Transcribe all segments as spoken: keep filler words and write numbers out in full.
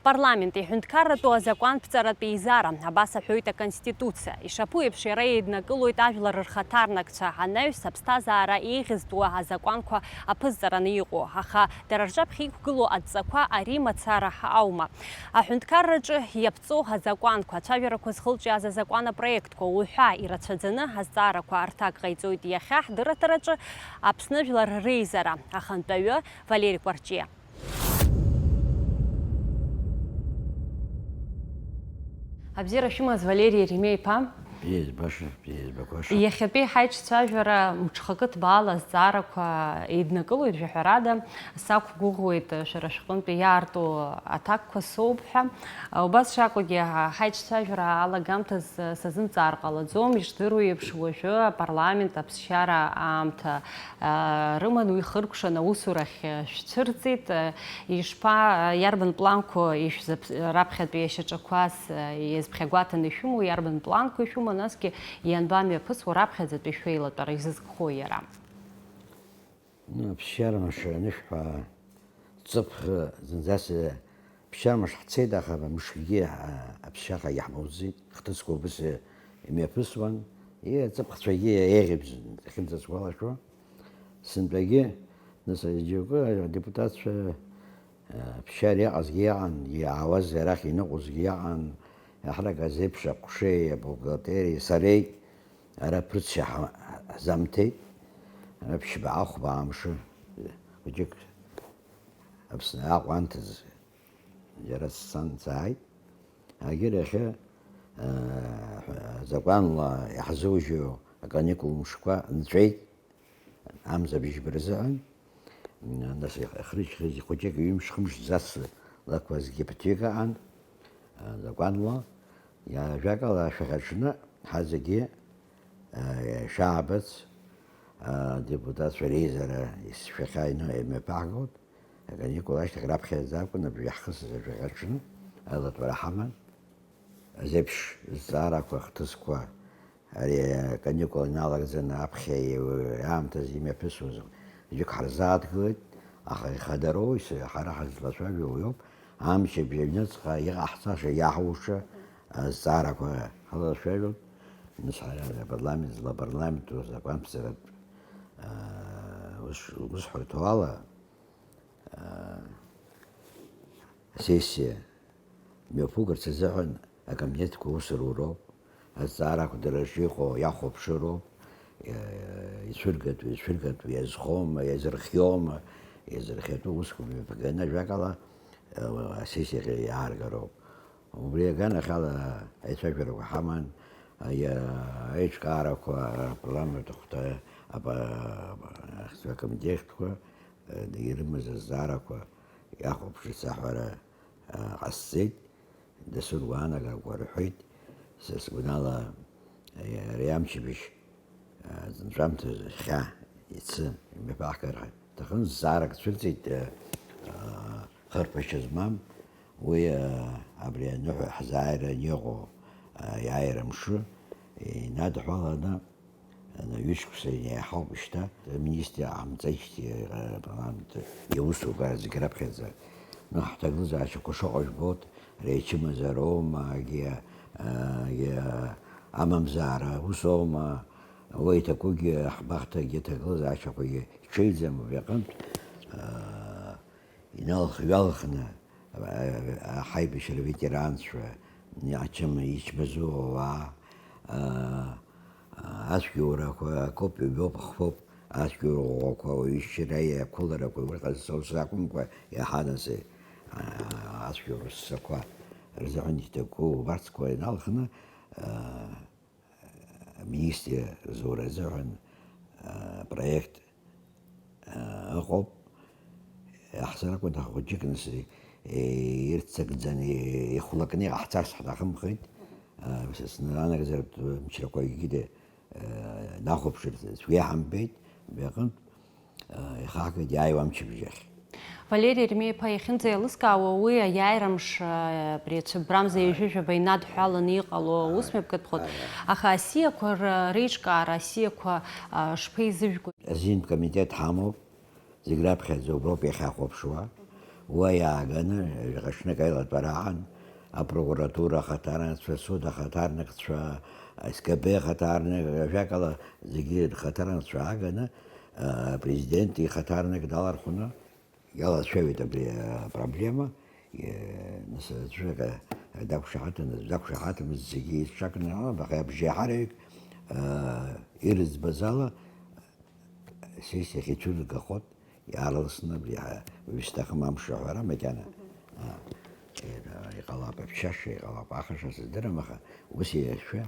Апарламент иҳәынҭқарратәу азакәанԥҵаратә еизара, абас аҳәоит Аконституциа. Ишаԥу еиԥш, иара еиднакылоит ажәлар рхаҭарнакцәа, анаҩс аԥсҭазаара еиӷьызтәуа азакәанқәа аԥызҵараны иҟоу, аха дара рҿаԥхьа иқәгылоу адҵақәа ари мацара аума? Аҳәынҭқарраҿы иаԥҵоу азакәанқәа, ацәажәарақәа зхылҿиааз азакәан апроектқәа уҳәа ирацәаӡаны азҵаарақәа рҭак ҟаиҵоит иахьа ҳдырраҭараҿы Аԥсны Жәлар Реизара ахантәаҩы Валери Кәарҷиа. Абзиара шәымаз, Валери Еремеи-иԥа. Бзиа избаша, бзиа избақәаша. Иахьатәи ҳаиҿцәажәара мҽхакы ҭбаала азҵаарақәа еиднакылоит, жәаҳәарада, сақәгәыӷуеит шәара шәҟынтәи иаарту аҭакқәа соуп ҳәа. Убас шакәгьы, ҳаиҿцәажәара алагамҭаз сазымҵаар ҟалаӡом, ишдыру еиԥш, уажәы апарламент аԥсшьара аамҭа рыман, уи хыркәшан аусурахь шәцәырҵит. Ишԥа, иарбан планқәа ишәзаԥ-, раԥхьатәи ашьаҿақәас иазԥхьагәаҭаны ишәымоу, иарбан планқәа ишәымоу, насгьы ианбамҩаԥысуа раԥхьаӡатәи шәеилатәара изызкхо иара? Ну, аԥсшьара мыш анышәҳәа, ҵыԥх зынӡас, ԥсшьара мыш ҳцеит, аха мышкгьы, а, аԥсшьаха иаҳмоуӡеит. Хҭысқәа убыс имҩаԥысуан. Иҵыԥхцәагьы еиӷьыбзын, ахьынӡасгәалашәо. Сынтәагьы, нас, џьоукы адепутатцәа, а, ԥсшьара иаҟазгьы иаҟан, иаауаз арахь иныҟәозгьы иаҟан, иаҳрак азеиԥш аҟәшеи, абухгалтериеи, сареи, ара ԥрыцшьа ҳа-, ҳзамҭеит, ара ԥшьба-, ахәба амшы, хәыҷык Аԥсны Аҟәа анҭыҵ џьара сцан сааит. Егьырахь, э, закәанла иаҳзужьу аканикул мшқәа нҵәеит, амза бжьба рзыҳәан. Нас ихрыжь-хрыжь хәыҷык ҩымш-хымш дзацлакуазгьы ԥыҭҩык аҟан, закәанла. Иа-, ажәакала, ашәахьаҿны ҳазегьы, э, шәаабац, адепутатцәа реизара ишәахьа ины имҩаԥаҳгоит. Аканикул ашьҭахь раԥхьаӡа акәын абри иаҳхысыз ажәаҳәа аҽны алатәара ҳаман. Азеиԥш зҵаарақәа, ахҭысқәа, ари аканикул иналагӡаны аԥхьа аамҭазы имҩаԥысуаз ҩык ҳарзааҭгылеит, аха ихадароу ис-, ҳара ҳазлацәажәо уиоуп, амчыбжь аҩныҵҟа иҟаҳҵаша, иаҳуша азҵаарақәа ҳалацәажәоит. Нас ҳара апарламент, злапарламенту азакәанԥҵаратә, аа, ус-, усҳәарҭоу ала, аа, асессиа мҩаԥугарц азыҳәан акабинетқәа ус руроуп, азҵаарақәа дара рҿы иҟоу иахәаԥшыроуп, иа-, ицәыргатәу, ицәыргатәу, иазхоума, иазырхиоума, иазырхиатәу усқәа мҩаԥганы, ажәакала, асессиахь иааргароуп. Убри аганахьала аицәажәарақәа ҳаман, аиҿкаарақәа, апарламент ахәҭа, апа-, акомитетқәа ирымаз азҵаарақәа иахәаԥшырц аҳәара ҟасҵеит, дасу руаанагақәа рҳәеит, са сгәанала, ари амчыбжь, аҵәамҭа хьа иацы имҩаԥаҳгар ҳәа. Аҭахын зҵаарак цәырҵит, хырԥашьа змам, уи абри аныҳәа ҳзааира аниҟоу аиааира мшы инадҳәаланы, ҩышықәса инеиҳауп шьҭа, аминистр ҟаҳамҵеижьҭеи апарламент иусугара зегь раԥхьаӡа. Ну, ҳҭагылазаашьақәа шыҟоу жәбоит, ари ачымазароума, агьи, агьи амамзаара усоума, уа иҭакугьы ҳбахҭагьы аҭагылазаашьақәагьы иҽеиӡам убри аҟынтә, аа, иналх-ҩалхны, аа, аҳаибашьра ветеранцәа, ачым-, ичмазу ауаа, аа, ацәгьоурақәа акоуп, ҩбоуп, хԥоуп, ацәгьоура ӷәӷәақәа ауаҩы ишьра иақәыларақәа, уи ҟазҵо сакәымкәа, иаҳа нас, аа, ацәгьоура ссақәа рзыҳәан иҭаку убарҭқәа иналхны, аа, аминистр зура азыҳәан, аа, проект, аа, ыҟоуп. Иаҳзаракәын, аха хәыҷык нас, е, ирццакӡаны, ихәлакны иҟаҳҵарц ҳҭахымхеит. Аа, са снанагазаратә мчрақәа егьигьы, аа, нахәаԥшырц цәгьа иаҳамбеит, абри аҟынтә. Ихагеит иааиуа амчыбжь ахь. Валери Ермеи-иԥа иахьынӡеилыскаауа, уи аиааира мшы, абри ацәыббрамза ҩажәижәаба инадҳәаланы иҟало аусмҩаԥгатә хәыҭ. Аха асиақәа р-, реиҿкаара, асиақәа, а, шԥеизыжәго? Азинтә комитет ҳамоуп, зегь раԥхьаӡа уброуп иахьахәаԥшуа. Уа иааганы жәаха-ҽнак аилатәара аан, апрокуратура ахаҭарнакцәа, асуд ахаҭарнакцәа, СКБ ахаҭарнак, ажәакала, зегьы рхаҭарнакцәа ааганы, а, апрезидент ихаҭарнак далархәны, иалацәажәеит абри апроблема, е, нас аӡәы акы дақәшаҳаҭын, аӡә дақәшаҳаҭымызт, зегьы еицҿакны, а, аха абжеиҳараҩык, а, ирыӡбаз ала, сессиахь ицәыргахоит, иаарласны абри ҳа-, уаҩы исҭахым амш аҳәара макьана. А, е, иҟалап аԥшьаша, иҟалап ахаша, сыздырам, аха ус иашәа,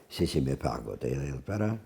сессиа мҩаԥаагоит, аилатәара.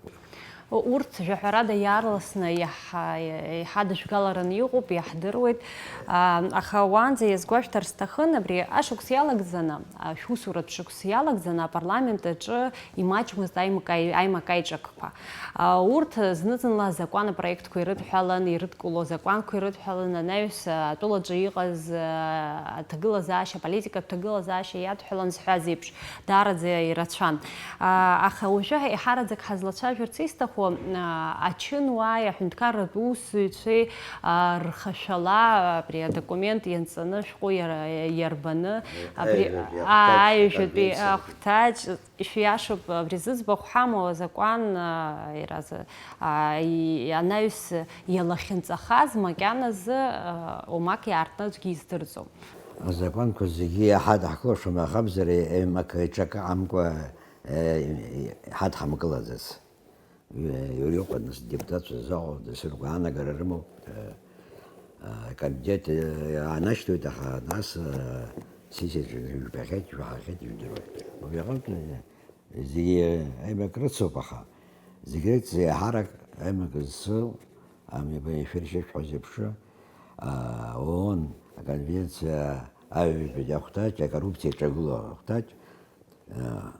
Урҭ жәаҳәарада иаарласны иаҳ-, иҳадыжәгалараны иҟоуп, иаҳдыруеит. А, аха уаанӡа иазгәашәҭар сҭахын, абри ашықәс иалагӡаны, а, шәусуратә шықәс иалагӡаны апарламент аҿы имаҷмызт аимак-, аимакаиҿакқәа. А, урҭ зны-зынла азакәан апроектқәа ирыдҳәалан, ирыдкыло азакәанқәа ирыдҳәалан, анаҩс, а, атәылаҿы иҟаз, а, аҭагылазаашьа, аполитикатә ҭагылазаашьа иадҳәалан зҳәаз еиԥш, даараӡа ирацәан. А, аха уажәы еиҳараӡак ҳазлацәажәарц исҭаху, а, ачынуааи аҳәынҭқарратә усзуҩцәеи, а, рхашәала абри адокумент ианҵаны шәҟәы иара-, иарбаны, абри аҩажәатәи ахәҭаҷ, ишәиашоуп, абри зыӡбахә ҳамоу азакәан, а, иразы, а, и-, анаҩс иалахьынҵахаз макьаназы, а, омак иаартны аӡәгьы издырӡом. Азакәанқәа зегьы иҳадаҳкылашом, ахабзара еимакы-еиҿакы амкәа, э, иҳадҳамкылаӡац. Иуриоуп нас депутатцәа ззаҟоу, дасу ргәаанагара рымоуп. Э, э, акандидат, э, аанашьҭуеит, аха нас, э, сессиаҿы жәбахьеит, жәаҳахьеит, ижәдыруеит. Убри аҟынтә, э, зегьы аимак рыцуп, аха зегь рыцзар еиҳарак аимак зцу, ами, ба ишәыршьышәҳәоз еиԥш, а, ООН аконвенциа аҩажәатәи ахәҭаҷ, акоррупциа иҿагылоу ахәҭаҷ, а,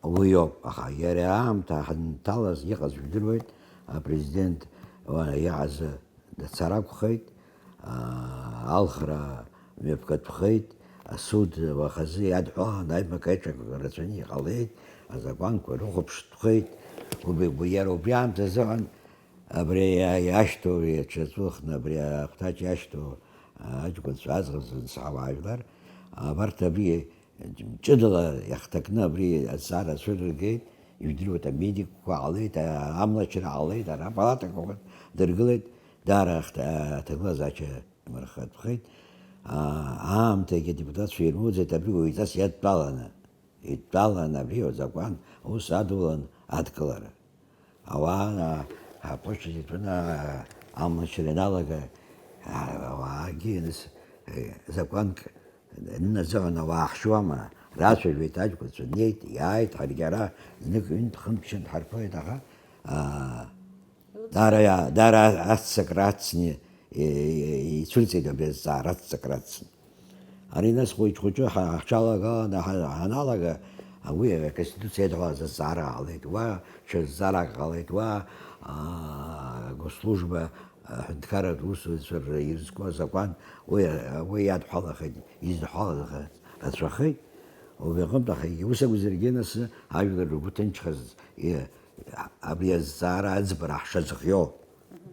уи иоуп. Аха иара аамҭа ҳанҭалаз иҟаз жәдыруеит, апрезидент, уа, иааз дцар акәхеит, а, алхра мҩаԥгатәхеит, асуд уахазы иадҳәалан, аимак-аиҿак рацәаны иҟалеит, азакәанқәа рыхәаԥштәхеит, убри, иара убри аамҭазыҳәан абри иа-, иашьҭоу, иаҽазыхны абри ахәҭаҷ иашьҭоу, а, аҷкәынцәа аӡӷаб зынсаҳауа ажәлар, абарҭ абри ҷыдала иахҭакны абри азҵаара цәырыргеит, ижәдыруеит, амедикқәа ҟалеит, а-, амлачра ҟалеит, ара апалатақәа дыргылеит, даара ахҭ-, аҭагылазаашьа мырхатәхеит. А-, аамҭагьы адепутатцәа ирмоуӡеит, абри уаҩҵас иадтәаланы. Идтәалан абри азакәан ус адулан адкылара. Ауаа, а, аԥошьҭахь итәаны, а, амлашьра ианалага, а, ауаагьы нас, э, закәанк аныназыҳәан ауаа ҳшьуама, рацәажәеит аҷкәынцәа, неит, иааит, ҳаргьы ара знык ҩынтә-хынтә ҳарԥылеит, аха, а, даара, даара аццакра ацны, э, э, ицәырҵит абри азҵаара, аццакра ацны. Ари нас хәыҷ-хәыҷы ҳа-, ҳҽалагаланы ҳа-, ҳаналага, уи Аконституциа идҳәалаз азҵаара ҟалеит, уа ҽа зҵаарак ҟалеит, уа, аа, госслужба, аҳәынҭқарратә усзуҩцәа рзы ирызку азакәан, уи, уи иадҳәалахеит, изҳәалахеит, рацәахеит. Убри аҟынтә, аха егьа ус акәзаргьы, нас ажәлар ргәы ҭынчхаз, и-, абри азҵаара аӡбара ҳшазыхиоу.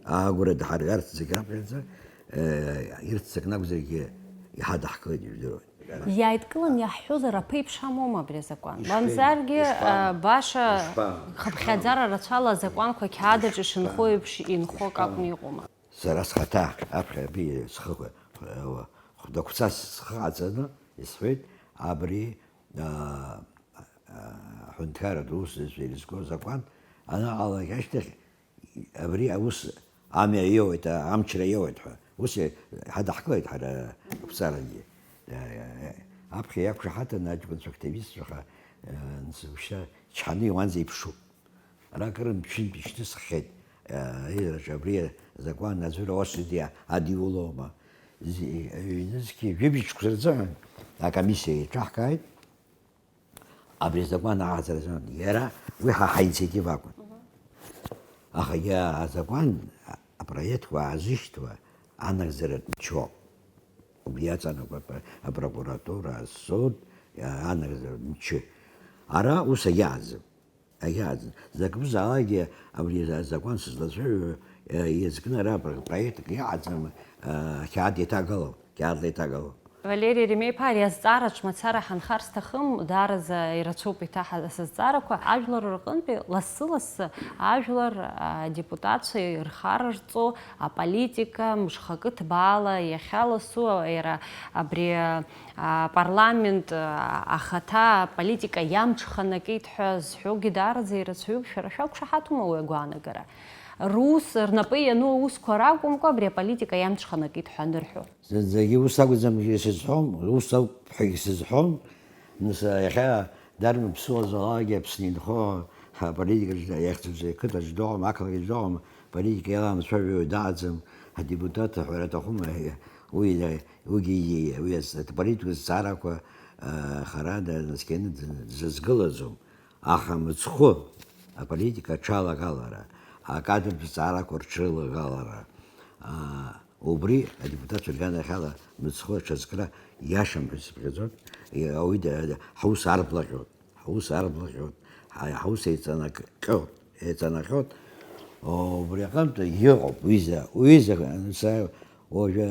Агәра дҳаргарц зегь раԥхьаӡа, э, ирццакны акәзаргьы иҳадаҳкылеит, ижәдыруеит. Иааидкылан иаҳҳәозар, аԥеиԥш амоума абри азакәан? Ишԥа-, Мамзаргьы, ишԥа-, э, баша ишԥа-, хыԥхьаӡара рацәала азакәанқәа қьаад аҿы ишынхо еиԥш инхо акакәны иҟоума? Сара схаҭа аԥхьа абри схы, э, хәдақәҵас схы ҟаҵаны исҳәеит, абри, а, а, аҳәынҭқарратә усзуҩцәа ирызку азакәан анаҟалак ашьҭахь, абри аус амҩа иоуеит, а-, амчра иоуеит ҳәа. Ус иа-, ҳадаҳкылеит ҳара ақәҵарагьы. Э, э, аԥхьа иақәшаҳаҭын аҷкәынцәа активистцәа, аха, э, нцәа, ушьҭа чҳаны иуанӡа иԥшуп. Ара акыр мчынтә ишьҭысххьеит, э, аизараҿы абри азакәан аӡәыр ОСД адиулома. Зи-, ҩнызқьи жәибжь шықәса рзыҳәан акомиссиа еиҿаҳкааит. Абри азакәан аҟаҵаразы иара уи ҳа ҳаинициатива акәын. Аха иа-, азакәан, а-, апроектқәа аазышьҭуа анагӡаратә мчоуп. Убри иаҵанакуа апро-, апрокуратура, асуд, а-, анагӡаратә мчы. Ара ус агьааӡам. Агьааӡам. Закәызаалакгьы абри азакәан сызлацәажәо, а, иазкны ара апро-, проектк иаҟаӡам, а, ақьаад еиҭагало. қьаадла иҭагало. Валери Еремеи-иԥа, ари азҵаараҿ мацара ҳанхар сҭахым, даараӡа ирацәоуп еиҭа ҳа-, сызҵаарақәа. Ажәлар рҟынтәи лассы-лассы ажәлар, а, адепутатцәа ирхарарҵо аполитика мшхакы ҭбаала иахьа ласу иара абри, а, апарламент, а, ахаҭа аполитика иамҽханакит ҳәа зҳәогьы даараӡа ирацәаҩуп. Шәара шәақәшаҳаҭума уи агәаанагара? Рус, рнапы иану аусқәа ракәымкәа, абри аполитика иамҽханакит ҳәа анырҳәо. Зынӡагьы ус акәӡам ҳәа сызҳәом, ус ауп ҳәагьы сызҳәом. Нас, иахьа дарбан ԥсуазаалакгьы Аԥсны инхо аполитикаҿы иахьӡуп, ақыҭаҿы дыҟам, ақалақьаҿы дыҟам, аполитика иаламцәажәо дааӡам, адепутат аҳәара аҭахума, уи, уигьы, уи аполитика зҵаарақәа, а, хара наскьаны дзазгылаӡом. Аха мыцхәы аполитика аҽалагалара, акадртә зҵаарақәа рҽрылагалара, а, убри адепутатцәа рганахьала мыцхәы аҽазкра иашам ҳәа сыԥхьаӡоит. Ауаҩы да-, да-, ҳаус арблаҟьоит, ҳаус арблаҟьоит, ҳа-, ҳаус еиҵанакхьоит, еиҵанакхьоит. Убри аҟынтә иҟоуп уи за, уи за, са уажәы,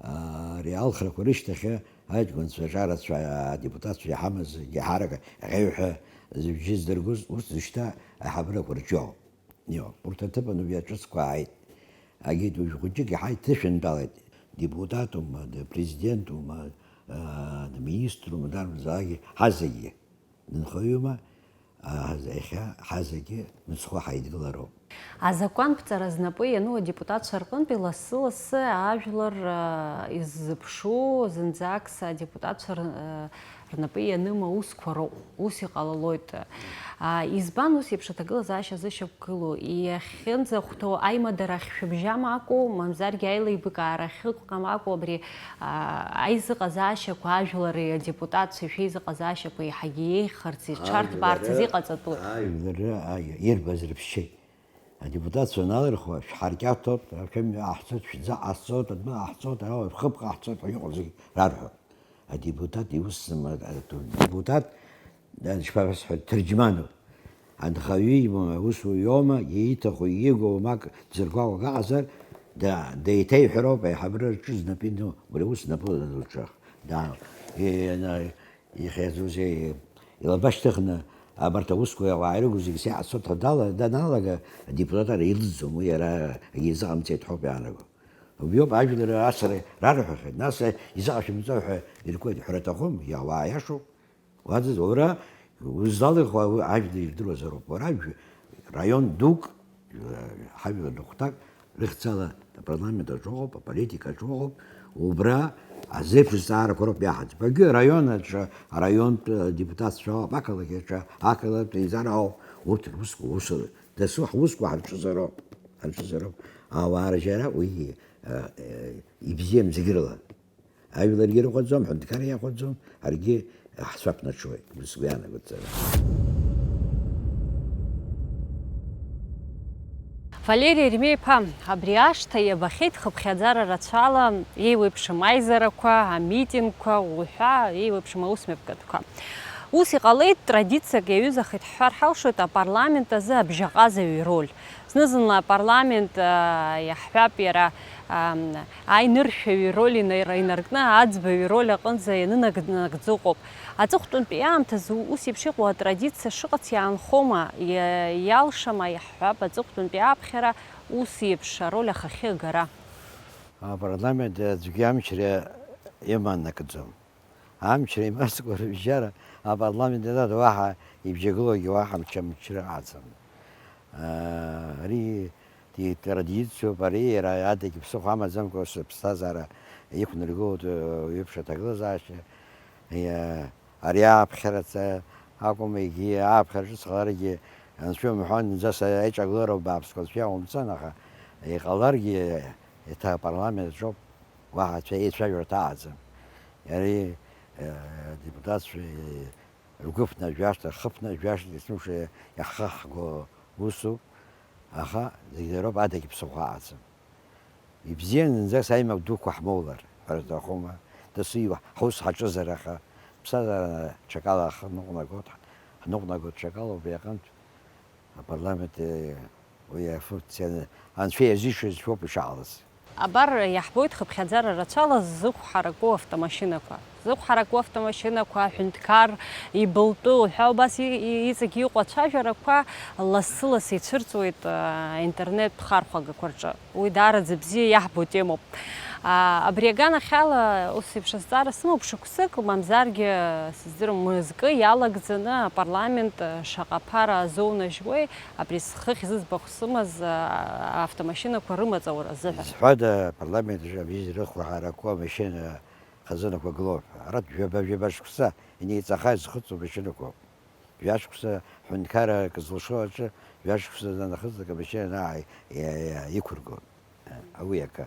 а, ари алхрақәа рышьҭахь аҷкәынцәа, аҿарацәа, адепутатцәа иҳамаз, иаҳарак аӷьеҩҳәа зыбжьы здыргоз, урҭ зышьҭа аиҳабырақәа рҿиоуп. Ио, урҭ аҭыԥан уи аҿыцқәа ааит. Агеит уажә хәыҷык иаҳа иҭышәынтәалеит. Депутатума, д-, президентума, а, д-, министрума, дарбанзаалакгьы, ҳазегьы. Дынхаҩума, а, ҳаз-, иахьа ҳазегьы мыцхәы ҳаидгылароуп. Азакәанԥҵара знапы иану адепутатцәа рҟынтәи лассы-лассы ажәлар, а, иззыԥшу зынӡакс адепутатцәа р-, а, рнапы ианым аусқәа роуп, ус иҟалалоит. А, избан ус еиԥш аҭагылазаашьа зышьақәгылоу? Иахьынӡахәҭоу аимадара ахьшәыбжьам акәу, мамзаргьы аилибкаара ахьыҟам акәу, абри, а, аизыҟазаашьақәа, ажәлари адепутатцәеи шәеизыҟазаашьақәа еиҳагьы еиӷьхарц, иҽарҭбаарц азы иҟаҵатәуи? Ажәлар, аи, ирбаз рыԥсшьеит. Адепутатцәа аналырхуа, шәҳаркьаҭоуп, шәымҩа ҟаҳҵоит, шәӡа ҟаҳҵоит, адәы ҟаҳҵоит, ара шәхыб ҟаҳҵоит ҳәа иҟоу зегьы рарҳәоит. Адепутат иус сымаз, адепутат, да, ишԥабасҳәо, ҭырџьмануп. Анхаҩы имоума, аусуҩ иоума, ииҭаху, ииго уамак дзыргәаҟуа аҟазар, да, деиҭеиҳәароуп, аиҳабыра рҿы знапы иану, убри аус знапы ланаду лҿах. Да, е-, на-, Иахьа изузеи, илаба шьҭыхны, абарҭ аусқәа ауаа ирыгу зегьы сеиҳа ацоит ҳәа дала-, даналага, адепутатара илыӡӡом, уи иара акгьы изыҟамҵеит ҳәоуп иаанаго. Убриоуп ажәлар ацара рарҳәахьеит, нас изыҟашәымҵо ҳәа иркуеит, ҳәара аҭахым, иа-, ауаа иашоуп. Уаӡәыз уара узлалихуа уи ажәлар ирдыруазароуп. Уара жәа-, раион дук, ҳажәлар рыхәҭак рыхьӡала апарламент аҿы ыҟоуп, аполитика аҿы ыҟоуп, убра азеиԥш зҵаарақәа роуп иаҳаӡбо. Акгьы араион аҿы араионтә депутатцәа ыҟоуп, ақалақь аҿы ақалақьтә еизара ыҟоуп, урҭ русқәа усура, дасу ҳусқәа ҳарҿызароуп, ҳарҿызароуп. Ауаа ржьара уи, э, э, ибзиам зегь рыла. Ажәларгьы ирыхәаӡом, аҳәынҭқарра иахәаӡом, ҳаргьы ҳцәа ԥнаҽуеит, ус сгәы иаанагоит сара. Валери Еремеи-иԥа, абри ашҭа иабахьеит хыԥхьаӡара рацәала, еиуеиԥшым аизарақәа, амитингқәа уҳәа, еиуеиԥшым аусмҩаԥгатәқәа. Ус иҟалеит, традициак иаҩызахеит ҳҳәар ҳалшоит апарламент азы абжьаҟазаҩы ироль. Зны-зынла апарламент, аа, иаҳҳәап, иара, аа, аиныршәаҩы ироль инар-, инаркны аӡбаҩы ироль аҟынӡа ианынагӡо ыҟоуп. Аҵыхәтәантәи аамҭазы ус еиԥш иҟоу атрадициа шыҟац иаанхома, иа-, иалшама, иаҳҳәап, аҵыхәтәантәи аԥхьара ус еиԥш ароль ахахьы агара? Апарламент аӡәгьы амчра иманакӡом. Амчра имазкуа рыбжьара апарламент ианада уаҳа ибжьагылогьы уаҳа мчы-, мчра аӡам. Ари итрадициоуп, ари иара адагьы ԥсыхәа амаӡамкәа сыԥсҭазаара иқәнаргылоит, уаҩы ԥшаҭагылазаашьа. Ари ааԥхьараца акәым, егьи ааԥхьара ҿыц ҟаларгьы, анцәа умҳәан, зынӡас аиҿагылара бааԥсқәа анцәа иаумҵан, аха иҟаларгьы еиҭа апарламент аҿоуп, уаҳа ацәа еицәажәарҭа аӡам. Ари, э, адепутатцәа, э, ргәы ԥнажәашт, рхы ԥнажәашт, есымша иаҳхаҳго усуп, аха зегь роуп, адагьы ԥсыхәа аӡам. Ибзиан зынӡак саимак дуқәа ҳмоулар ҳәа рҭахума, дасу иуа-, ҳус ҳаҿызар, аха ԥсҭазаара ҽакала ҳныҟәнагоит, ҳныҟәнагоит ҽакала убри аҟынтә. Апарламент, э, уи афункциа анцәа иазишаз шәоуп ишаалаз. Абар, иаҳбоит хыԥхьаӡара рацәала ззықәҳараку автомашьынақәа. Ззықәҳараку автомашьынақәа, аҳәынҭқар ибылтәы уҳәа убас и-, и-, иҵегь иҟоу ацәажәарақәа лассы-лассы ицәырҵуеит, а, интернет ԥхархәагақәа рҿы. Уи даараӡа бзиа иаҳбо темоуп. А, абри аганахьала ус еиԥш азҵаара сымоуп, шықәсык, мамзаргьы, сыздырам, мызкы иалагӡаны апарламент, а, шаҟа ԥара азоунажьуеи, абри схыхь зыӡбахә сымаз, а, автомашьынақәа рымаҵ аура азыҳәан. Изҳәада, апарламент аҿы абри ирыхәҳараку амашьына хазынақәа гылоуп ҳәа? Арҭ жәаба-жәаба шықәса инеиҵаха изхыҵуа машьынақәоуп. Жәашықәса ҳәынҭқарра акы зылшо аҿы, жәашықәса нанахыҵлак амашьына анааи-, иа-, иа-, иқәыргон. Уи акы.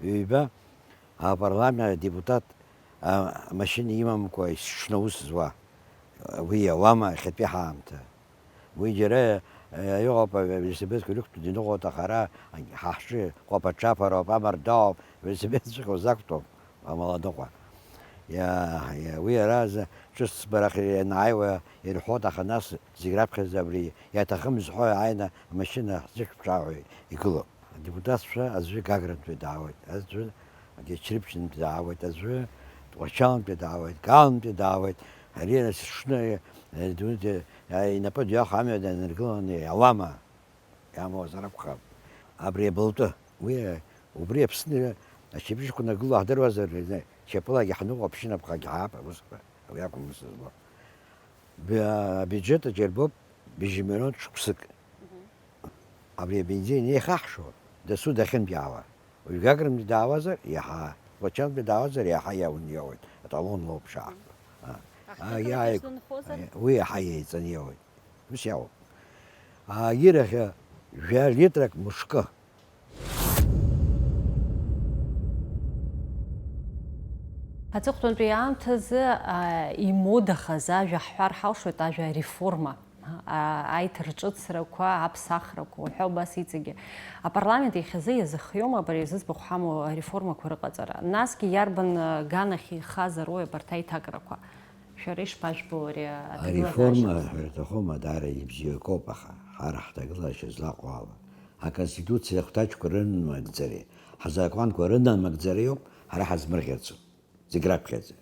Ҩба, апарламент адепутат, а, машьына имамкәа ишшны аус зуа. Уи иауама иахьатәи ҳаамҭа? Уи џьара, э, иҟоуп, э, велосипедқәа ирықәтәаны иныҟәоит, аха ара ҳа ҳҿы ҟәаԥа-ҿаԥароуп, амардоуп, велосипедцәа узақәтәоуп, амала аныҟәа. Иа-, иа-, уи аразы ҿыц барах ианааиуа ирҳәоит, аха нас зегь раԥхьаӡа абри иаҭахым зҳәо ааины амашьына ҳзышәԥшаа ҳәа игылоуп. Адепутатцәа аӡәы Гагрантәи даауеит, аӡәы Чрыпчынтәи даауеит, аӡәы Тҟәарчалнтәи даауеит, Галнтәи даауеит. Ари ара сышны, э, дунеи, э, инапы дҩахо амҩа даныргыланы иауама? Иамуазар акәхап. Абри абылтәы, уи, э, убри Аԥсны ашьапышқәа нагыло ҳдыруазар, э, шьапылагьы ҳныҟәо, аԥшьынапҟагьы ҳаап, аусқәа, уи акәым ус зло. Б-, абиуџьет аҿы ирбоуп быжь миллион шықәсык. Абри абензин еихаҳшо, дасу дахьынтәаауа. Уажә Гагрантәи даауазар, иаҳа, Тҟәарчалнтәи даауазар, иаҳа иаун-, иауеит. Аталон лоуп шаахтәу. А. Аха А, иааигәа. Уи иаҳа еиҵаны иауеит. Ус иауп. Аагьы иахьа жәа литрак мышкы. Аҵыхәтәантәи аамҭазы, а, имодахаз ажәа ҳҳәар ҳалшоит, ажәа реформа. А, аиҭарҿыцрақәа, аԥсахрақәа, уҳәа убас иҵегьы. Апарламент иахьазы иазыхиоума абри зыӡбахә ҳамоу ареформақәа рыҟаҵара? Насгьы иарбан, а, ганахь ихазароуи абарҭ аиҭакрақәа? Шәара ишԥажәбо ари аҭагылазаашьа? Ареформа ҳәа иҭахума, даара ибзиақәоуп, аха ҳара ҳҭагылазаашьа злаҟоу ала, аконституциа ахәҭаҷқәа рынамыгӡареи, ҳзакәанқәа рынамыгӡареи ауп ҳара ҳазмырӷьарцо, зегь раԥхьаӡа.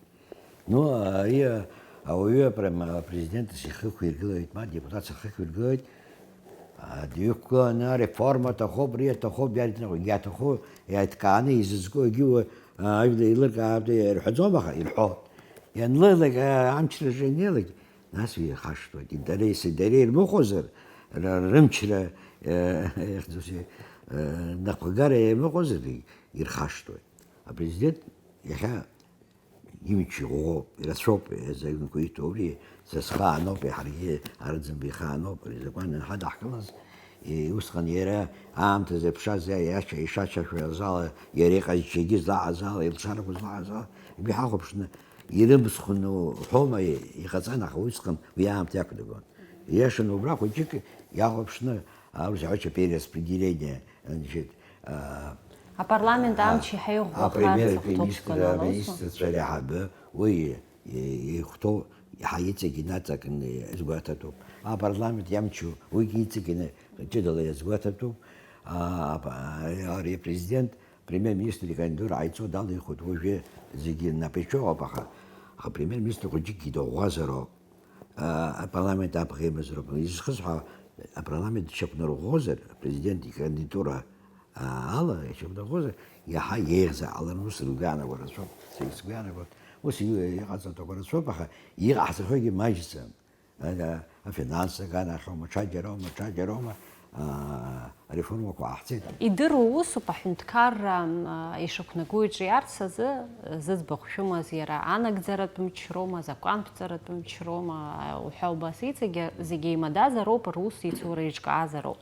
Ну, ари ауаҩы апрем-, апрезидент ихықәиргылоит, ма адепутатцәа рхықәиргылоит, а, дҩықәгыланы ареформа аҭахуп, ари аҭахуп, иарҭаху, иаҭаху, иаҭкааны изызку егьи уа, а, ажәла еилыркаартә ирҳәаӡом, аха ирҳәоит. Ианлеилак, а, амчраҿы ианнеилак, нас уи ихашҭуеит. Дареи сареи ирмыхәозар, р-, рымчра, э, ихьӡузеи, э, напхгара ирмыхәозаргьы, ирхашҭуеит. Апрезидент иахьа имч иӷәӷәоуп, ирацәоуп, э, азакәанқәа иҭоу, убри са схы ааноуп, иаҳаргьы Арӡынба ихы ааноуп, ари азакәан анҳадаҳкылаз, э, усҟан иара аамҭазы аԥша заа иаша-, ишачашәаз ала, иара иҟазшьагьы злаҟаз ала, илшарақәа злаҟаз ала, убри ҳахәаԥшны, ирымсхны уҳәома, иҟаҵан, аха усҟан уи аамҭа иақәнагон. Ииашаны убра хәыҷык иахәаԥшны, аурыс иҳәо перераспределение, значит, а, Апарламент а, амч иаҳа иӷәӷәахар апремьер-министр, зыхәҭоуҵәҟьаны анусу? Аминистрцәа реиҳабы, уи и-, ихәҭоу иаҳа иҵегь инаҵакны изгәаҭатәуп. Апарламент иамчу уигьы иҵегь ины-, ҷыдала иазгәаҭатәуп. А, ап-, а, ари апрезидент, премьер-министр икандидатура ҟаиҵо далихуеит, уажәы зегьы рнапы иҿоуп, аха, аха премьер-министр хәыҷыкгьы дыӷәӷәазароуп. А, апарламент абӷа имазароуп. Изхысҳәаауа, апарламент дшьақәнарӷәӷәозар, апрезидент икандидатура, а, ала ишьақәнарӷәӷәозар, иаҳа еиӷьзар ҟаларын, ус сгәы иаанагоит, рацәоуп, сара сгәы иаанагоит. Ус иу-, иҟаҵатәқәа рацәоуп, аха иҟаҳҵахьоугьы маҷӡам. А, афинанстә аганахьоума, ҽаџьароума, ҽаџьароума, а, ареформақәа ҟаҳҵеит. Идыруа усуп аҳәынҭқарра, а, ишақәнаго иҿиарц азы, зыӡбахә шәымаз иара анагӡаратә мч роума, азакәанԥҵаратә мч роума, а, уҳәа убас иҵегьы, зегьы еимадазароуп, рус ицура иҿкаазароуп.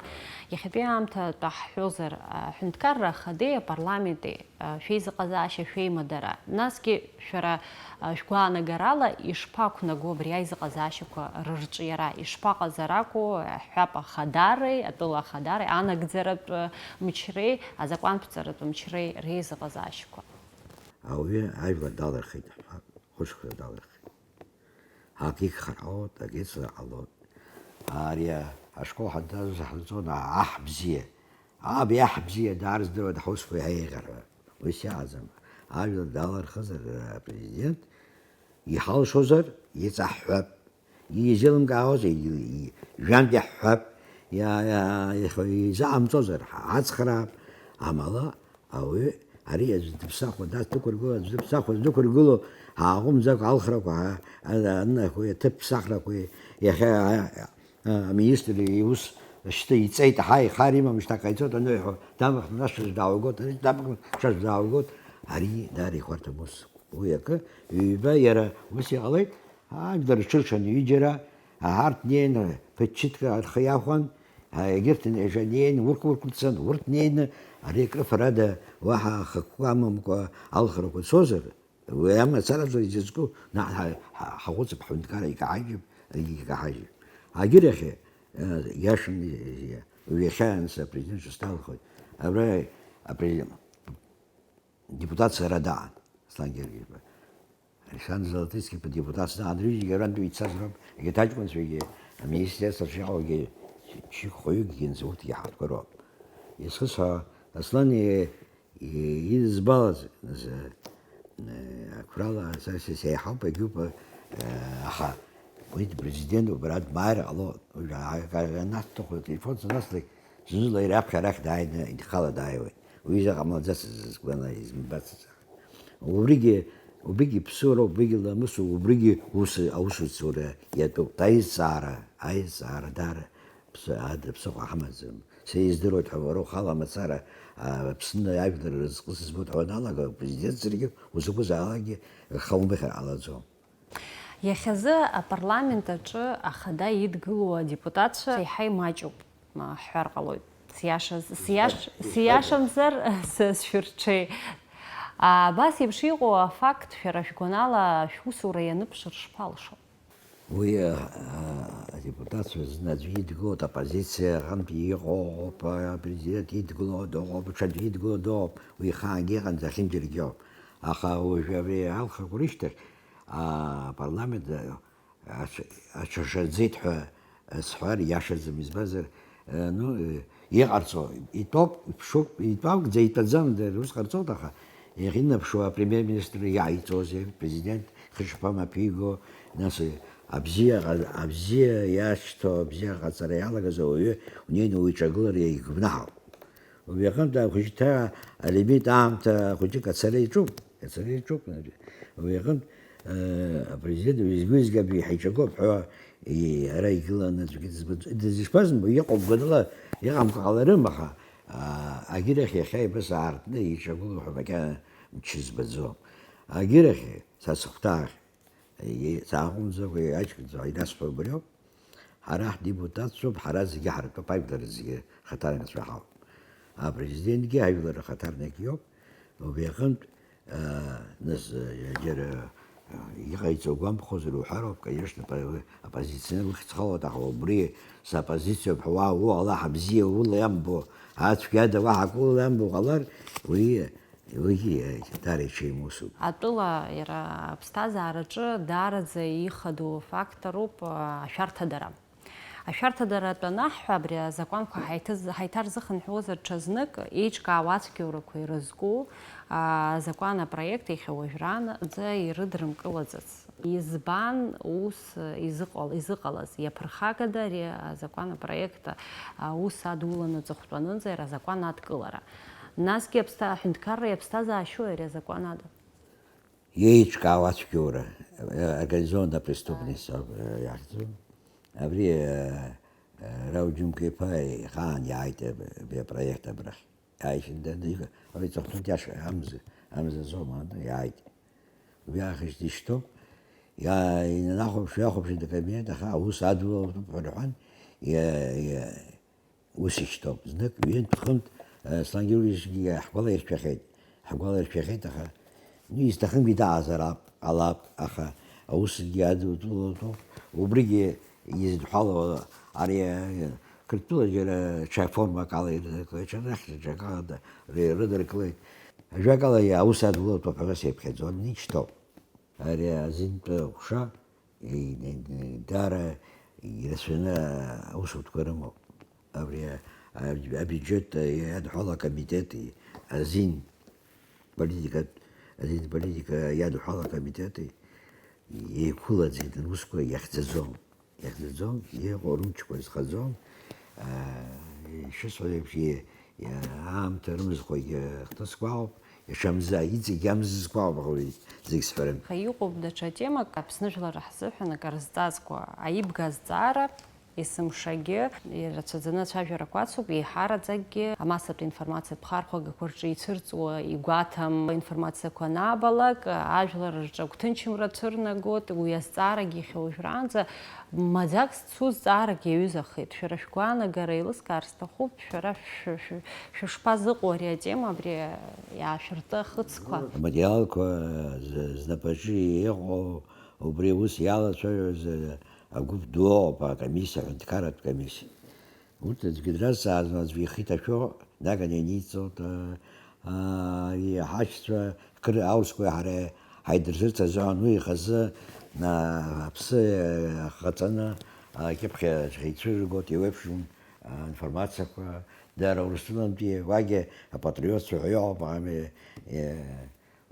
Иахьатәи аамҭа атәы ҳҳәозар, аҳәынҭқарра ахадеи апарламенти, а, шәеизыҟазаашьа шәеимадара. Насгьы шәара, а, шәгәаанагарала ишԥақәнаго абри аизыҟазаашьақәа рырҿиара? Ишԥаҟазар акәу, аҳәап ахадареи, атәыла ахадареи, анагӡаратә, а, мчреи, азакәанԥҵаратә мчреи реизыҟазаашьақәа? Ауаҩы ажәлар далырхит, ҳәа, хәышықәса далырхит. Акы игхар ҟалоит, акы ицлар ҟалоит. Ари ашкол ҳанҭаз ҳанҵон аҳ бзиа. Аб иаҳ бзиа даарздыруа ҳусқәа иаиӷьарҳәа. Уи сиаӡам. Ажәлар далархызар, апрезидент, иҳалшозар, иҵаҳҳәап. Изеилымкаауазар, и-, и-, жәантә иаҳҳәап. Иа-, иа-, ихы изаамҵозар, ҳацхраап. Амала, ауаҩы ари аӡә дыԥсахуа, дас дықәыргыло, аӡә дыԥсахуа, дықәыргыло, ҳааҟәымҵӡакәа алхрақәа, ҳа-, а-, аннақәа, аҭыԥ ԥсахрақәа, иахьа, а-, а-, аминистр иус шьҭа иҵеит, ҳа, ихар имам, шьҭа ҟаиҵоит аныҳәо, дамыхны нас ҽаӡә дааугоит, ари дамыхны ҽаӡә дааугоит, ари даара ихәарҭам ус. Уи акы, ҩба иара ус иҟалеит, ажәлар рҽыршаны ҩыџьара, ҳарҭ неины ԥыччыҭк рхы иахәан, егьырҭ неиҿанеин, урҭ урқәырцан, урҭ неины, ари акрыфарада уаҳа ахықәкы амамкәа алхрақәа цозар, уи амацараҿы изызку, наҟ ҳа-, ҳа-, ҳаҟәыҵып, ҳҳәынҭқарра икаҳажьып, егьигьы икаҳажьып. Агьырахьы, э, иашан, э, уи иахьа анс апрезидент ҿысҭалхоит. Абра апрезидент, депутатцәа ара даан, Аслан Георгиевна. Александр Золотицкий ипа депутатцәа даан, рҩыџьагьы арантәи ицаз роуп, егьырҭ аҷкәынцәагьы, аминистерстваҿы иҟоугьы, чықьхәаҩыкгьы, урҭгьы ҳарҭқәа роуп. Исхысҳәаауа, Аслан и-, и-, идызбалаз, нас, э, э, ақәрала са, са сеиҳауп, егьуп, э, аха уи президент убра дмааир ҟалон. Уажә ааигәа анаҭаху ателефон санаслак, зны-зынла ираԥхьа арахь дааины ихала дааиуеит. Уи изы ҟамлаӡацызт, сгәы ана изымбацызт. Убригьы, убригьы ԥсуроуп, убригьы ламысуп, убригьы ус, аусуцәа иатәуп. Аизҵаара, аизҵаара даара ԥсы-, ада ԥсыхәа ҳамаӡам. Са издыруеит ҳәа, уара ухала мацара, а, Аԥсны ажәлар рызкы сызбоит ҳәа уаналага, апрезидент саргьы узакәызаалакгьы рхы аумыхьыр ҟалаӡом. Иахьазы апарламент аҿы ахада идгылоу адепутатцәа еиҳа имаҷуп, ма, ҳҳәар ҟалоит. Сиашаз, сиаш-, сиашамзар, с-, сшәырҽеи. Абас еиԥш иҟоу афакт шәара шәгәанала шәусура ианыԥшыр шԥалшо? Уи, а, адепутатцәа зны аӡәы идгылоит, оппозициа аҟынтә иҟоуп, апрезидент идгыло дыҟоуп, ҽаӡәы идгыло дыҟоуп, уи ихаангьы иҟан, зехьынџьаргьы ауп. Аха уажәы абри алхрақәа рышьҭахь, а, апарламент, а, аҽ-, аҽашаӡеит ҳәа сҳәар иашаӡам, избанзар, э, ну, э, иҟарҵо, итәоуп, иԥшуп, итәамкӡа, итәаӡам, дара ус ҟарҵоит, аха иахьынаԥшуа апремьер-министр иааиҵозеи, апрезидент хышԥамаԥиго, нас, э, абзиа ҟа-, абзиа иашьҭоу, абзиа ҟаҵара иалагаз ауаҩы унеины уиҿагылар иагьгәнаҳауп. Убри аҟынтә ахәыҷқәа алимит аамҭа хәыҷык ацара иаҿуп, ацара иаҿуп. Убри аҟынтә, э, апрезидент уеизгьы-уеизгьы абри ҳаиҿагылоуп ҳәа, и-, ара игыланы аӡәгьы дызбаӡом. Дызшԥазымбо, иҟоуп, гәаныла иҟамкәа ҟаларым, аха, а, агьырахь иахьа ибас аартны иҿагылоуп ҳәа макьана мчы збаӡом. Агьырахь, са сыхәҭаахь, Е, сааҟәымҵӡакәа аҷкәынцәа инасҳәо убриоуп. Ҳара ҳдепутатцәоуп, ҳара зегьы ҳартәуп, ажәлар зегьы хаҭарнакцәа ҳауп. Апрезидентгьы ажәлар рхаҭарнак иоуп. Убри аҟынтә, а, нас, а, џьара, а, иҟаиҵо гәамԥхозар уҳәароуп, конечно, аппозиционер ухьӡ халоит, аха убри соппозициоуп ҳәа уа уҟала, ҳабзиа ула иамбо, ацәгьада уаҳа акы ула иамбо уҟалар, уи Уигьы даара иҽеим усуп. Атәыла иара аԥсҭазаараҿы даараӡа ихадоу фактороуп, а, ашәарҭадара. Ашәарҭадаратә анаҳҳәа, абри азакәанқәа ҳаиҭаз-, ҳаиҭарзыхынҳәуазар ҽазнык, еиҿкаау ацәгьоурақәа ирызку, а, азакәан апроект иахьа уажәраанӡа ирыдрымкылаӡац. Избан ус изыҟал-, изыҟалаз? Иаԥырхагада ари азакәан апроект аус адуланы аҵыхәтәанынӡа иара азакәан адкылара? Насгьы аԥсҭа-, аҳәынҭқарра иаԥсҭазаашьои ари азакәан ада? Иеиҿкаау ацәгьоура, э, организованная преступность ауп, э, иахьӡу. Абри, э, э, Рауль Џьынқәа-иԥа ихаан иааит, э, абри апроект абрахь. Ааишьында, ика, абри ҵыхәтәантә иаша, амза, амза зоума, анда иааит. Убри аахыс дишьҭоуп. Иа-, инанахәаԥш, ҩахәаԥшит акабинет, аха аус адулалатәуп ҳәа рҳәан, иа-, иа-, ус ишьҭоуп. Знык, ҩынтә-хынтә, э, Аслан Георгиевичгьы ҳгәалаиршәахьеит, ҳгәалаиршәахьеит, аха, ну, изҭахымгьы дааӡар ап-, ҟалап, аха аусгьы адулатәуп. Убригьы изыдҳәалоу ари, э, Қырҭтәыла џьара ҽа формак ала ирыдыркылеит, ҽа нахьча ҽакала ри-, рыдыркылеит. Ажәакала, аус адулатәуп ҳәа сеиԥхьаӡон, ишьҭоуп. Ари азинтәы аҟәша, и-, и-, даара ирацәаны аусутәқәа рымоуп. Абри Аб-, абиуџьет иадҳәало акомитети азин политикатә, азин политика иадҳәало акомитети еиқәылаӡеит, русқәа иахьӡаӡом. Иахьӡаӡом, иҟоу рымчқәа зхаӡом. Ишысҳәаз еиԥш, аамҭа рымызхуагьы хҭысқәа ауп, иашамза, иҵегь амзызқәа ауп, аха уи зегь сҳәарым. Аха иҟоуп даҽа темак, Аԥсны жәлар ҳзыҳәан акыр зҵазкуа, аибга азҵаара, есымшагьы ирацәаӡаны ацәажәарақәа ацуп, еиҳараӡакгьы амассатә информациатә хархәагақәа рҿы ицәырҵуа игәаҭам информациақәа анаабалак, ажәлар рҿы агәҭынчымра цәырнагоит, уи азҵаарагьы иахьа уажәраанӡа маӡак зцу зҵаарак иаҩызахеит. Шәара шәгәаанагара еилыскаар сҭахуп, шәара шә-, шә-, шәышԥазыҟоу ари атема, абри иаашәырты ахыцқәа? Аматериалқәа з-, знапаҿы иҟоу убри аус иалацәажәоз агәыԥ ду ыҟоуп, акомиссиа, аҳәынҭқарратә комиссиа. Урҭ аӡәгьы дразҵаазма, аӡәгьы ихы иҭашәо даганы ианиҵоит, аа, ари ҳашьцәа, кыр аурысқәеи ҳареи ҳаидырзырц азыҳәан уи ихазы, аа, аԥсы ахаҵаны, акьыԥхь ицәырыргоит, еиуеиԥшым, аа, информациақәа, дара Урыстәылантәи уагьы апатриотцәа ҳәа иҟоуп, ами, е,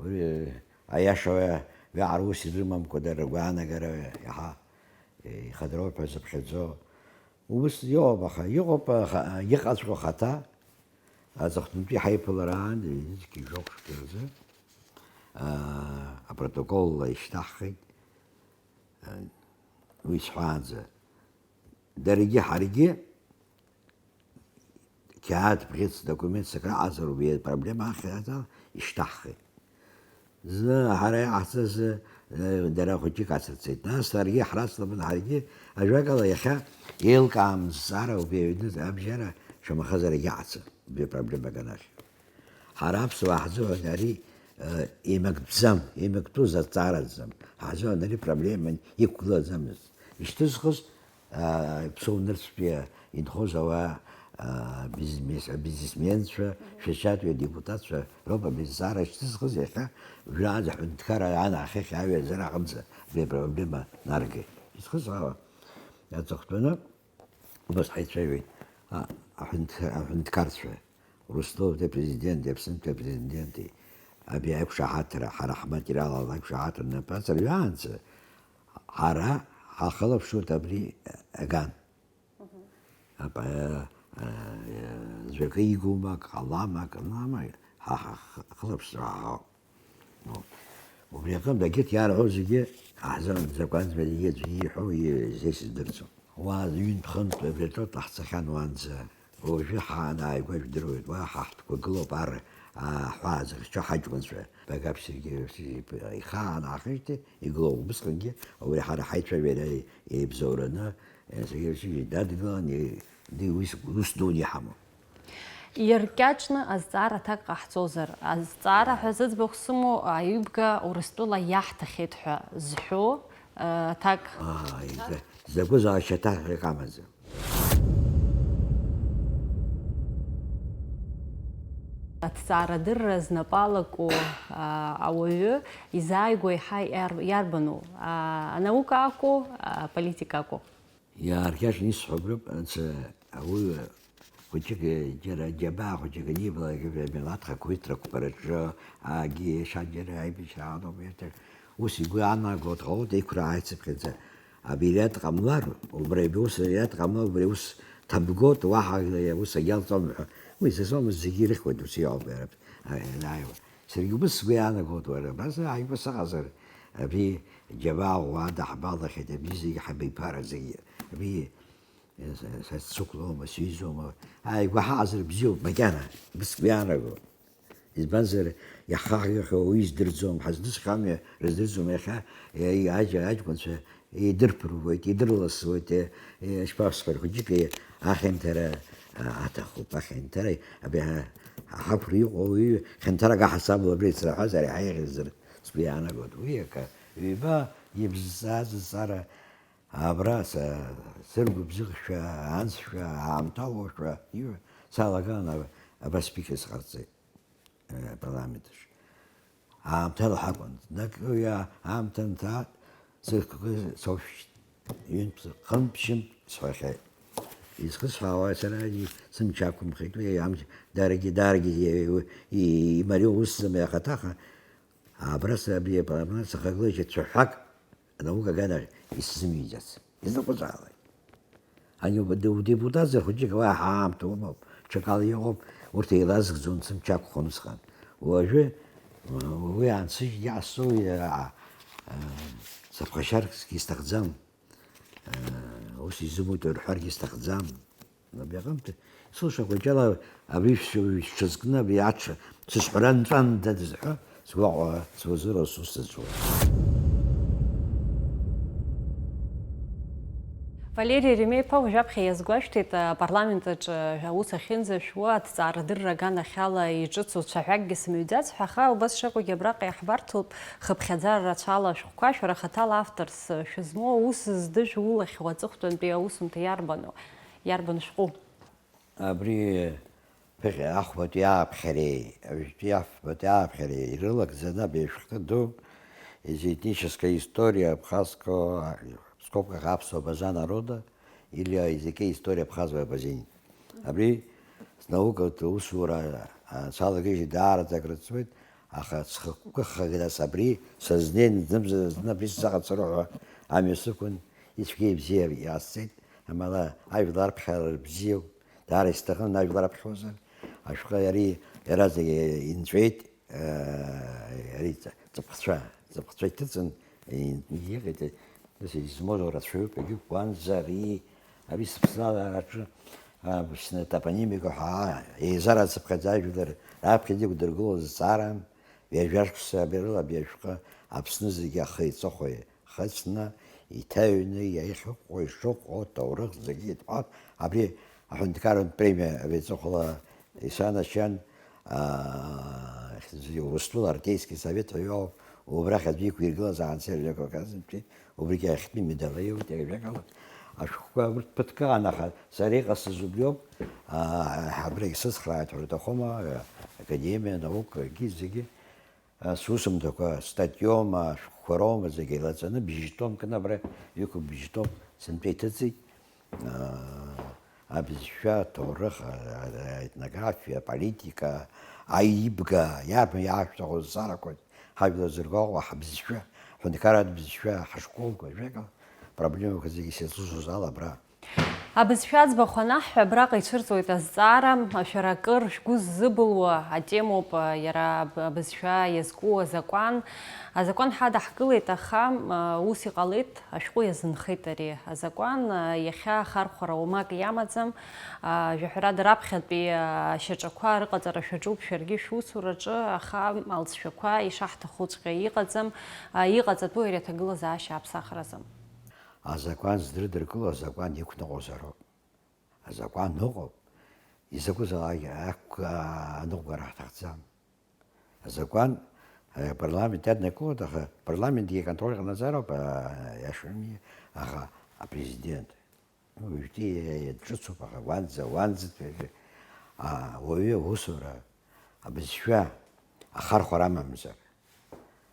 уи, аиаша уи, уи аҟара ус ирымамкәа, дара ргәаанагара иаҳа, е, ихадароуп ҳәа зыԥхьаӡо. Ус иоуп, аха иҟоуп, аха иҟаҵәҟьоу ахаҭа, аҵыхәтәантәи ҳаиԥылара аан, ҩнызқьи жәохә шықәса рзы, аа, апротоколла ишьҭаҳхит, аа, уи сҳәаанӡа. Даргьы ҳаргьы қьаад бӷьыц, документс акраҟаҵароуп, иара проблема ахьӡала ишьҭаҳхит. Зны ҳара иҟаҳҵаз, э, дара хәыҷык ацырҵеит. Нас ҳаргьы ҳрацлабын, ҳаргьы, ажәакала, иахьа еилкаам зҵаара убри аҩны абжьара шамахазаргьы аҟаҵа, убри апроблема аганахь. Ҳара аԥсуаа ҳзыҳәан ари, э, еимактәӡам, еимактәыз азҵаараӡам. Ҳзыҳәан ари проблема иқәгылаӡамызт. Ишьҭызхыз Аа, иԥсоу нырцәтәи инхоз ауаа, аа, бизнес-, абизнесменцәа, шәашьатәи адепутатцәа роуп абри азҵаара шьҭызхыз, иахьа уажәраанӡа аҳәынҭқарра анаахьахь аҩаӡара аҟынӡа абри апроблема наргеит. Изхысҳәаауа, аҵыхәтәаны убас ҳаицәажәеит, а, аҳәынҭ-, аҳәынҭқарцәа, Урыстәылатәи апрезиденти Аԥсынтәи апрезиденти абри аиқәшаҳаҭра, ҳара ҳматериал ала аиқәшаҳаҭра напаҵарҩаанӡа, ҳара ҳахылаԥшуеит абри аган. Мгм. Апа-, а, а, Жәакы игоума, ак ҟалама, ак ҟалама, ҳа ҳахылаԥшра ҳаҳауп. Ну, убри аҟынтә, егьырҭ иаарҳәо зегьы ҳзы-, закәанӡа иаӡәы ииҳәо, и-, зеи сыздырӡом. Уа ҩынтә-хынтә абри аҿы ҳцахьан уаанӡа. Уажәы ҳаанааигәа жәдыруеит, уа ҳа ҳтәқәа гылоуп, ар, аҳәаа зыхьчо ҳаҷкәынцәа. Багаԥ Сергеи ихаан аахижьҭеи игылоуп. Убысҟангьы уи ҳара ҳаицәажәара еибзоураны, Сергеи Васильевич дадгылан, и-, ди уи с-, ус дуны иҳамоуп. Иркьаҿны азҵаара аҭак ҟаҳҵозар, азҵаара ҳәа зыӡбахә сымоу аҩыбга Урыстәыла иаҳҭахьеит ҳәа зҳәо, э, аҭак. Ааи, за-, закәызаалак шьаҭарак амаӡам. Аҭҵаарадырра знапы алаку, а, ауаҩы изааигәоу еиҳа иар-, иарбану? А, анаука акәу, аполитика акәу? Иааркьаҿны исҳәо убриоуп, анцәа ауаҩы хәыҷык, џьара џьабаа хәыҷык анибалак, милаҭ хақәиҭрақәа рҿы, агьи шаџьара аибашьра аалоуп, иарҭар, ус игәы иаанаго дҟалоит, еиқәра ааицыԥхьаӡа. Абри иара дҟамлар, убри аус иара дҟамлар, убри аус ҭабгоит, уаҳа ус агьалҵом ҳәа. Уи сызломыз зегьы ирыхьуеит, ус иоуп иара, а, ианааиуа. Саргьы убыс сгәы иаанагоит, уара, абас ааигәа сыҟазар, абри џьабаа ӷәӷәа даҳбалахьеит, абри зегьы ҳабиԥара зегьы, абри, э, са, са сцықәлома, сҩызоума, ааигәа ҳаҟазар бзиоуп макьана, убыс сгәы иаанагоит. Избанзар, иаҳхагахьоу уи издырӡом, ҳазнысхьа амҩа рыздырӡом, иахьа, э, аџь-, аҷкәынцәа идырԥыргоит, идырласуеит, э, э, ишԥасҳәари, хәыҷык, э, ахьанҭара, а, аҭахуп, ахьанҭара, абри ҳа-, ҳақәра иҟоу уаҩы хьанҭарак аҳасабала абри ицраҳәазар, иаҳа еиӷьызар сгәы иаанагоит. Уи акы, ҩба ибзазҵааз азҵаара абра са-, сыргәыбзыӷшәа, анцәа, аамҭалоушәа, иҩ-, салаган ав-, абас спикер сҟарҵеит, э, апарламент аҿы. Аамҭала ҳакәын. Знык уи аамҭа анҭаа, сықәкы соушәшьт. Ҩынтә, хынтә, ԥшьынтә сҳәахьеит. Изхысҳәаауа сара сымч ақәымхеит, уи амч даргьы, даргьы и-, и-, имариоу усӡам иахаҭаха, абра саб-, абра сахагылеит цәаҳәак анаука аганахь исзымиӡац. Изакәызаалак. Ани уд-, удепутатзар хәыҷык уа ҳаамҭа умоуп, ҽакала иҟоуп, урҭ еилазгӡон, сымч ақәхон усҟан. Уажәы, уи аансыжьит, иҟасҵои, а, а, сыԥхашьаргьы сҭахӡам. Ус изымуит рҳәаргьы сҭахӡам. Абри аҟынтә, сылшақәа џьала абри шәшьы-, шәҽазкны абри аҽа сызҳәара нҵәандаз ҳәа сгәаҟуа суазыруа сусҭацәоуп. Валери Еремеи-иԥа уажәаԥхьа иазгәашәҭеит, апарламент аҿы аус ахьынӡашәуа, аҭҵаарадырра аганахьала иҿыцу цәаҳәакгьы сымҩӡац ҳәа, аха убас шакәугьы абраҟа иаҳбарҭоуп хыԥхьаӡара рацәала ашәҟәқәа, шәара хаҭала авторс шәызмоу, аус здыжәу улахь уаҵыхәтәантәи аусумҭа иарбану, иарбан шәҟәу? Абри ԥыхьа ахәбатәи ааԥхьареи, жәтәи афбатәи ааԥхьареи ирылагӡаны абри ашәҟәы ду, «Изоэтническая история абхазского», в скобках, «Аԥсуа база народа» или «О языке истории абхазов и абазин». Абри снаукатә усура, а, салагеижьҭеи даараӡа акрыҵуеит, аха схықәкыххагь нас абри сазнеин, знымзар зны абри сзаҟацароуп ҳәа амҩа сықәын, ицәгьа ибзиа иҟасҵеит, амала ажәлар аԥхьара рыбзиоуп, даара исҭахын ажәлар аԥхьозар, ашәҟәы ари иаразнак инҵәеит, Ари ҵыԥхцәа, ҵыԥхцәа иҭыҵын, иҟаиҵеит, нас измоу рацәаҩуп, егьи уанӡа ари, ари сыԥсҭазаараҿы Аԥсны атопонимика ҳәа еизара ацыԥхьаӡа ажәлар раԥхьаӡа иқәдыргылоз зҵааран, ҩажәа шықәса абри рыла абри ашәҟәы Аԥсны зегьы ахы-иҵыхәа ихыҵны, иҭаҩны, иахьыҟоу, ишыҟоу, аҭоурых зегьы иҭҳәан, абри аҳәынҭқарратә премиа абри аҵыхәала исанашьан, аа, Урыстәыла Артельский совет ҳәа иоуп, убрахь аӡәы иқәиргылазаарын Сергеи Кавказовичи, убригьы ахьтәи медал аиуеит, иара ажәакала. Ашәҟәқәа урҭ ԥыҭк ыҟан, аха сара иҟасҵаз убриоуп, аа, абра исыцхрааит ҳәа рҭахума, академиа, наука, егьи зегьы. Сусумҭақәа, статиоума, ашәҟәқәа роума, зегьы еилаҵаны, бжьтомк абра иқәуп, бжьтомк сынтәа иҭыҵит. Абызшәа, аҭоурых, аетнографиа, аполитика, аибга, иарбан иаашәҭаху зҵаарақәа, ҳажәлар зыргәаҟуа ҳбызшәа, ҳҳәынҭқарратә бызшәа, ҳашколқәа, жәака проблемақәа зегьы сызусыз ала абра. Абызшәа аӡбахә анаҳҳәа, абраҟа ицәырҵуеит азҵаара, шәара акыр шәгәы ззыбылуа атемоуп, иара аб-, абызшәа иазку азакәан. Азакәан ҳадаҳкылеит, аха, а, ус иҟалеит, ашәҟәы иазынхеит ари азакәан, а, иахьа ахархәара уамак иамаӡам, а, жәаҳәарада раԥхьатәи, а, ашьаҿақәа рыҟаҵара шәаҿуп шәаргьы шәусураҿы, аха алҵшәақәа ишаҳҭахуҵәҟьа иҟаӡам, а, иҟаҵатәу ари аҭагылазаашьа аԥсахразы. Азакәан здырдыркыло азакәан иқәныҟәозароуп. Азакәан ыҟоуп. Изакәызаалак аныҟәгара ҳҭахӡам. Азакәан, э, апарламент иаднакылоит, аха апарламентгьы аконтроль ҟанаҵароуп, а, иашами, аха апрезидент. Уажәтәи иаҿыцуп, аха уанӡа, уанӡатәи, а, уаҩы аусура, абызшәа ахархәара амамзар,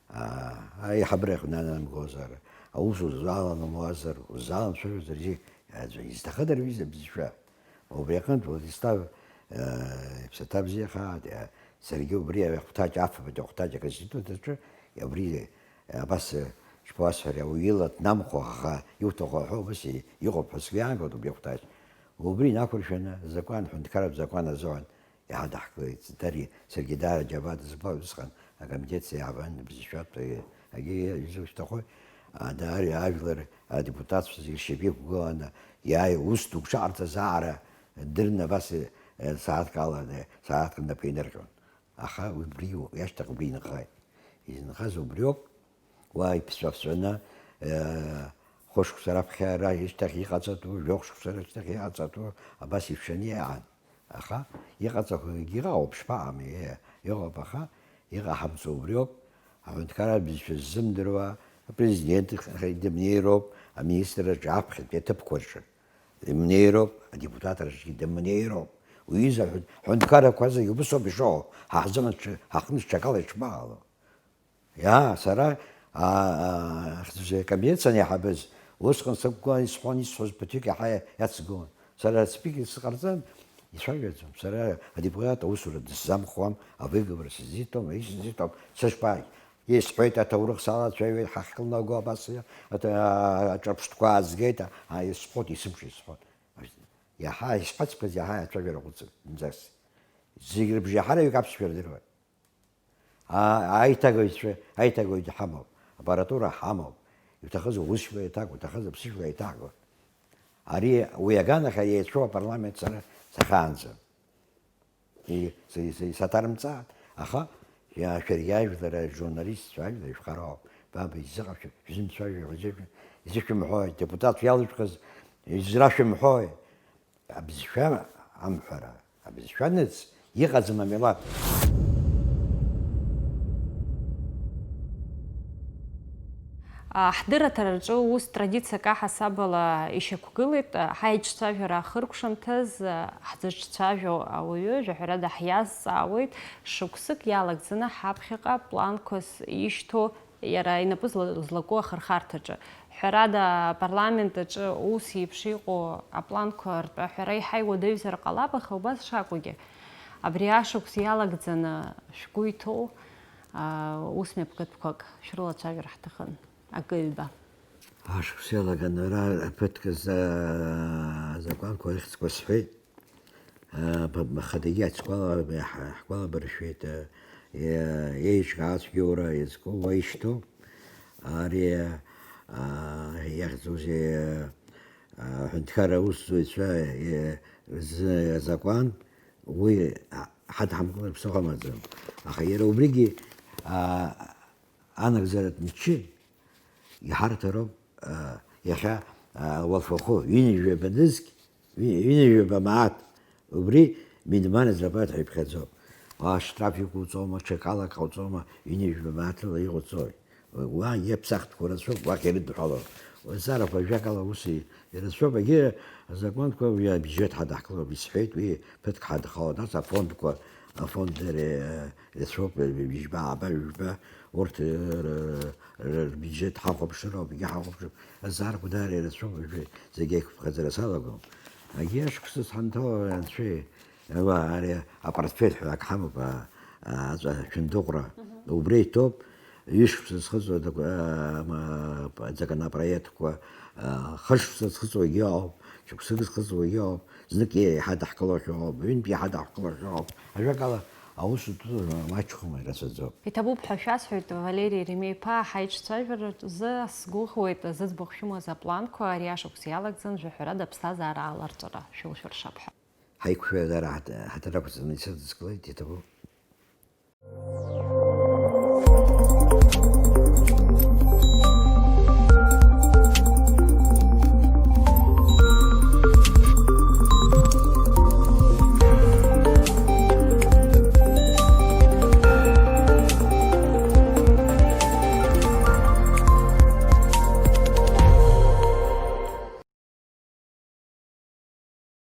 а, аиҳабыра иҟны анамгозар, аус узаланамуазар, узаланцәажәозар, зи-, аӡәы изҭахыда рҩыза абызшәа? Убри аҟынтә Владислав, э, иԥсаҭа бзиахааит, э, саргьы убри ахәҭаҷ, афбатәи ахәҭаҷ аконститут аҿы, абри, э, абас, э, шԥауасҳәари, ауаҩы ила днамхо, аха иуҭаху аҳәо, убас и-, иҟоуп ҳәа сгәы иаанагоит убри ахәҭаҷ. Убри инақәыршәаны, азакәан, ҳәынҭқарратә закәан азыҳәан иҳадаҳкылеит. Дари-, саргьы даара џьабаа дызбоит усҟан, акомитет сеиҳабын, бызшәатә, э, агьи, изушьҭахои, а, даара ажәлар, адепутатцәа зегьы ршьапы иқәгыланы, иааи, ус дук шаҟарҵаз аара дырны абас, э, сааҭк ала, э, сааҭк рнапы инырҟьон. Аха убри иашьҭахь убри инхааит. Изынхаз убриоуп. Уа иԥҵәаԥҵәаны, э, хәышықәса раԥхьа ара ишьҭахь иҟаҵатәу, жәохә шықәса рышьҭахь иҟаҵатәу, абас ишәаны иҟан. Аха иҟаҵақәагьы ыҟоуп, шԥаҟами, э, иҟоуп, аха иҟаҳамҵо убриоуп, аҳәынҭқарратә бызшәа ззымдыруа, апрезидент дымнеироуп, аминистрраҿы аԥхьатәи аҭыԥқәа рҿы дымнеироуп, адепутатраҿгьы дымнеироуп. Уҩыза аҳәын-, ҳәынҭқаррақәа зегьы убысоуп ишыҟоу, ҳаҳзыман ҽа-, ҳаҟны ҽакала ишԥаҟало? Иа, сара, а, а, ахьӡ-, акабинет санеиҳабыз, усҟан сықәгылан исҳәон, исҳәоз ԥыҭҩык иаҳа иацгылон. Сара спикер сҟарҵан, ицәажәаӡом. Сара адепутат аусура дысзамхуам, авыговор сызиҭом, ари сызиҭом, сышԥа, исҳәеит, аҭоурых салацәажәоит, ҳахькылнаго абас, аҭ-, аҿырԥштәқәа аазгеит, а, исҳәот, есымша исҳәот. Иаҳа исҳәаҵәҟьаз иаҳа ацәажәара ҟәыҵ-, мӡас. Зегь рыбжеиҳараҩык аԥсшәа рдыруан. А-, аиҭагаҩцәа, аиҭагаҩ ҳамоуп, апаратура ҳамоуп, иуҭахыз аусшәла еиҭаго, иуҭахыз аԥсышәала еиҭаҳго. Ари, уи аганахь ари еицәоу апарламент сара сахаанӡа. И-, са-, са-, саҭарымҵааит, аха иа-, шәара иажәлар, ажурналистцәа, ажәлар ишәхароуп, баба изыҟашәа, шәзымцәажәо, изышәымҳәои, депутатцәа иалышәхыз израшәымҳәои? Абызшәа амҳәара, абызшәа ныҵ иҟаӡам амилаҭ. А, ҳдырраҭараҿы ус традициак аҳасабала ишьақәгылеит, а, ҳаиҿцәажәара ахыркәшамҭаз, а, ҳзыҿцәажәо ауаҩы, жәаҳәарада, ҳиазҵаауеит, шықәсык иалагӡаны ҳаԥхьаҟа планқәас ишьҭоу иара инапы зла-, злаку ахырхарҭаҿы. Ҳәарада, апарламент аҿы ус еиԥш иҟоу апланқәа ртәы аҳәара еиҳа иуадаҩзар ҟалап, аха убас шакәугьы, абри ашықәс иалагӡаны шәгәы иҭоу, аа, ус мҩаԥгатәқәак шәрылацәажәар ҳҭахын, акы-ҩба. Ашықәс иалаганы ара ԥыҭк азы азакәанқәа рыхьӡқәа сҳәеит. Ба-, бахадагьы ацгәала-, ҳа-, ҳгәалабыршәеит, э, е-, еиҿкааз шәгьоура иазку уа ишьҭоу. Ари, а, иахьӡузеи, а, аҳәынҭқарра аусзуҩцәа, э, рзы азакәан, уи, а, ҳадҳамкылар ԥсыхәа амаӡам. Аха иара убригьы, а, анагӡаратә мчы иҳарҭароуп, а, иахьа, а, уалфахәы ҩынҩажәаба нызқь, ҩ-, ҩынҩажәаба мааҭ, убри Минман азапат ҳәа иԥхьаӡоуп. Аштрап иқәуҵома, ҽакала ҟауҵома, ҩынҩажәаба мааҭ рыла иҟоуҵои? Уа иаԥсахтәқәа рацәоуп, уахь ирыдҳәалоу. Азҵаарақәа ажәакала ус и-, ирацәоуп, егьи азакәанқәа уи абиуџьет ҳадаҳкылоуп, исҳәеит, уи ԥыҭк ҳадхалоит, нас афондқәа, афонд ре-, рацәоуп, ҩажәба, ааба, ҩажәба, урҭ, р-, р-, рбиуџьет ҳахәаԥшыроуп, егьи ҳахәаԥшып. Азҵаарақәа даара ирацәоуп, уажәы зегь еиқәыԥхаӡара салагом. Егьи ашықәсаз ҳанҭо, анцәеи, уа, ари апортфель ҳәа ак ҳамоуп, а, а, аҵәа шәындыҟәра. Мгм. Убри иҭоуп, ҩышықәса зхыҵуа даг-, а, ма-, п-, законопроектқәа, а, хышықәса зхыҵуагьы ыҟоуп, шықәсык зхыҵуагьы ыҟоуп, знык иаҳа даҳкылахьоу ыҟоуп, ҩынтә иаҳа даҳкылахьоу ыҟоуп. Ажәакала, аус зду маҷхома, ирацәаӡоуп. Иҭабуп ҳәа шәасҳәоит, Валери Еремеи-иԥа, ҳаиҿцәажәаразы сгәыӷуеит зыӡбахә шәымаз апланқәа ари ашықәс иалагӡан, жәаҳәарада, аԥсҭазаара ааларҵәара шәылшәыршап ҳәа. Ҳаиқәшәара ара ҳаҭ-, ҳаҭыр ақәҵаны исыдыскылеит, иҭабуп.